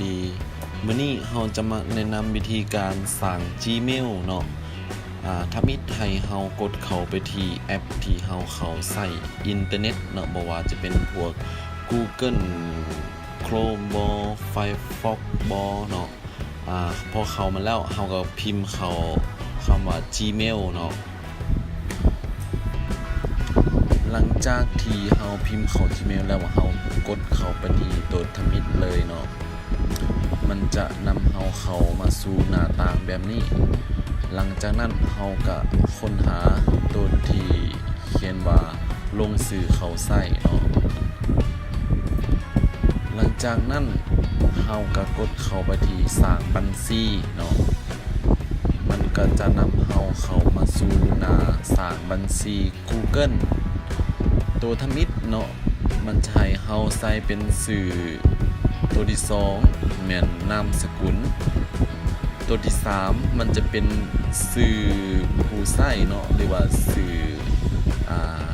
ດີ ມື້ນີ້ເຮົາຈະມາແນະນຳວິທີການສ້າງ Gmail ເນາະ. ອາ ທຳອິດໃຫ້ເຮົາກົດເຂົ້າໄປທີ່ແອັບທີ່ເຮົາເຂົ້າໃຊ້ອິນເຕີເນັດເນາະ, ບໍ່ວ່າຈະເປັນພວກ Google Chrome ບໍ Firefox ບໍເນາະ. ອາ ພໍເຂົ້າມາແລ້ວ ເຮົາກໍພິມເຂົ້າຄຳວ່າ Gmail ເນາະ. ຫຼັງຈາກທີ່ເຮົາພິມເຂົ້າ Gmail ແລ້ວ ເຮົາກົດເຂົ້າໄປທີ່ໂຕທຳອິດເລີຍເນາະ, ມັນຈະນຳເຮົາເຂົ້າມາສູ່ໜ້າຕ່າງແບບນີ້. ຫຼັງຈາກນັ້ນເຮົາກະຄົ້ນຫາໂຕທີ່ຂຽນວ່າ ລົງຊື່ເຂົ້າໃຊ້ເນາະ. ຫຼັງຈາກນັ້ນເຮົາກະກົດເຂົ້າໄປທີ່ສ້າງບັນຊີເນາະ, ມັນກະຈະນຳເຮົາເຂົ້າມາສູ່ໜ້າສ້າງບັນຊີ Google ໂຕທຳອິດເນາະ. ມັນຈະໃຫ້ເຮົາໃສ່ເປັນຊື່ໂຕທີສອງ ແມ່ນນາມສະກຸນ, ໂຕທີສາມມັນຈະເປັນຊື່ຜູ້ໃຊ້ເນາະ ຫຼືວ່າຊື່ ອາ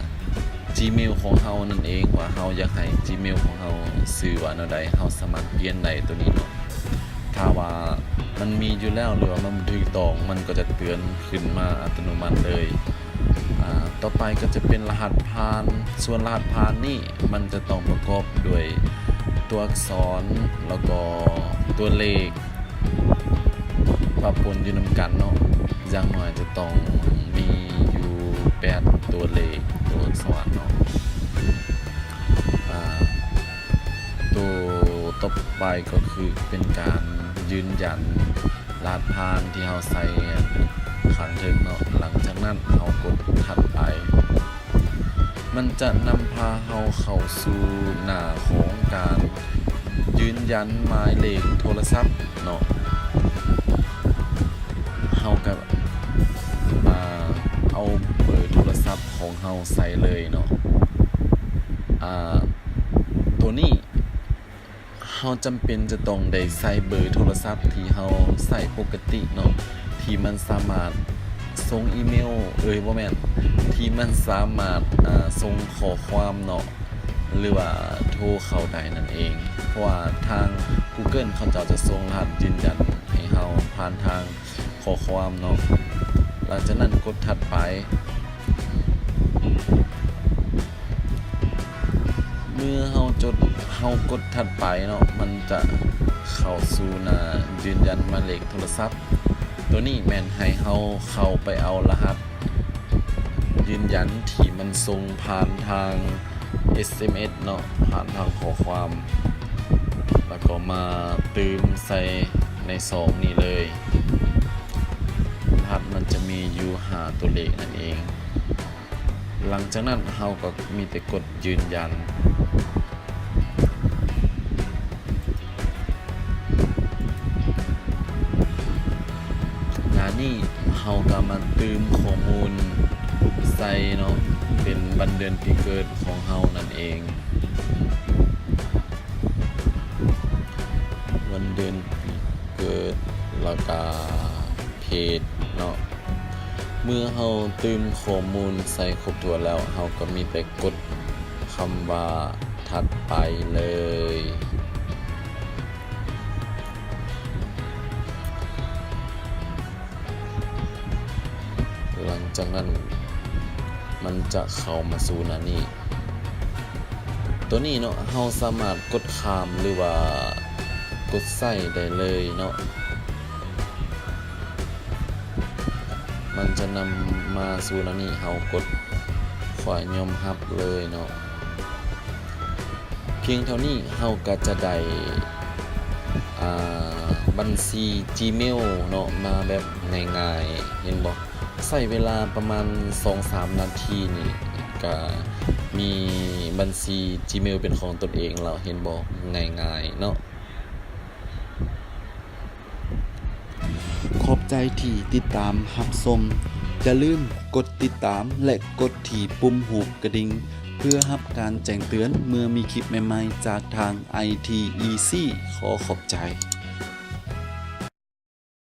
Gmail ຂອງເຮົານັ້ນເອງ ວ່າເຮົາຢາກໃຫ້ Gmail ຂອງເຮົາຊື່ວ່າແນວໃດ ເຮົາສາມາດປ່ຽນໄດ້ໂຕນີ້ເນາະ. ຖ້າວ່າມັນມີຢູ່ແລ້ວ ຫຼືວ່າມັນບໍ່ຖືກຕ້ອງ ມັນກໍຈະເຕືອນຂຶ້ນມາອັດຕະໂນມັດເລີຍ. ອາ ຕໍ່ໄປກໍຈະເປັນລະຫັດຜ່ານ, ສ່ວນລະຫັດຜ່ານນີ້ມັນຈະຕ້ອງປະກອບດ້ວຍຕົວອັກສອນ ແລ້ວກໍຕົວເລກ ປະປົນຢູ່ນຳກັນເນາະ, ຢ່າງໜ້ອຍຈະຕ້ອງມີຢູ່ແປດຕົວເລກ ຕົວອັກສອນເນາະ. ອາ ໂຕຕໍ່ໄປກໍຄືເປັນການຢືນຢັນລະຫັດຜ່ານທີ່ເຮົາໃສ່ຂ້າງເທິງເນາະ. ຫຼັງຈາກນັ້ນເຮົາກົດຖັດໄປ. ມັນຈະນຳພາເຮົາເຂົ້າສູ່ໜ້າຂອງການຢືນຢັນໝາຍເລກໂທລະສັບເນາະ. ເຮົາກະມາເອົາເບີໂທລະສັບຂອງເຮົາໃສ່ເລີຍເນາະ. ອາ ໂຕນີ້ ເຮົາຈຳເປັນຈະຕ້ອງໄດ້ໃສ່ເບີໂທລະສັບທີ່ເຮົາໃຊ້ປົກກະຕິເນາະ, ທີ່ມັນສາມາດສົ່ງອີເມວ ເອີຍ ບໍ່ແມ່ນ, ທີ່ມັນສາມາດ ອາ ສົ່ງຂໍ້ຄວາມເນາະ ຫຼືວ່າໂທເຂົ້າໄດ້ນັ້ນເອງ. ເພາະວ່າທາງ Google ເຂົາເຈົ້າຈະສົ່ງລະຫັດຢືນຢັນໃຫ້ເຮົາຜ່ານທາງ ຂໍ້ຄວາມເນາະ. ຫຼັງຈາກນັ້ນກົດຖັດໄປ. ເມື່ອເຮົາຈົດ ເຮົາກົດຖັດໄປເນາະ, ມັນຈະເຂົ້າສູ່ໜ້າຢືນຢັນໝາຍເລກໂທລະສັບ. ໂຕນີ້ແມ່ນໃຫ້ເຮົາເຂົ້າໄປເອົາລະຫັດຢືນຢັນທີ່ມັນສົ່ງຜ່ານທາງ ເອສເອັມເອສເນາະ, ຜ່ານທາງຂໍ້ຄວາມ ແລ້ວກໍມາຕື່ມໃສ່ໃນຊ່ອງນີ້ເລີຍ. ລະຫັດມັນຈະມີຢູ່ຫ້າຕົວເລກນັ້ນເອງ. ຫຼັງຈາກນັ້ນເຮົາກໍມີແຕ່ກົດຢືນຢັນ. ໜ້ານີ້ເຮົາກໍມາຕື່ມຂໍ້ມູນໃສ່ເນາະ, ເປັນວັນເດືອນປີເກີດຂອງເຮົານັ້ນເອງ, ວັນເດືອນປີເກີດ ແລ້ວກະເພດເນາະ. ເມື່ອເຮົາຕື່ມຂໍ້ມູນໃສ່ຄົບຖ້ວນແລ້ວ, ເຮົາກໍມີແຕ່ກົດຄຳວ່າຖັດໄປເລີຍ. ຫຼັງຈາກນັ້ນມັນຈະເຂົ້າມາສູ່ໜ້ານີ້. ໂຕນີ້ເນາະ, ເຮົາສາມາດກົດຂ້າມ ຫຼືວ່າກົດໃຊ້ໄດ້ເລີຍເນາະ. ມັນຈະນຳມາສູ່ໜ້ານີ້, ເຮົາກົດຂ້ອຍຍອມຮັບເລີຍເນາະ. ພຽງເທົ່ານີ້ເຮົາກໍຈະໄດ້ ອາ ບັນຊີ Gmail ເນາະ ມາແບບງ່າຍໆ ເຫັນບໍ່? ໃຊ້ເວລາປະມານສອງສາມນາທີນີ້ ກະມີບັນຊີ Gmail ເປັນຂອງຕົນເອງແລ້ວ, ເຫັນບໍ່? ງ່າຍໆເນາະ. ຂອບໃຈທີ່ຕິດຕາມຮັບຊົມ. ຢ່າລືມກົດຕິດຕາມ ແລະ ກົດທີ່ປຸ່ມຮູບກະດິ່ງ ເພື່ອຮັບການແຈ້ງເຕືອນເມື່ອມີຄລິບໃໝ່ໆ ຈາກທາງ ໄອ ທີ ອີ ຊີ. ຂໍຂອບໃຈ.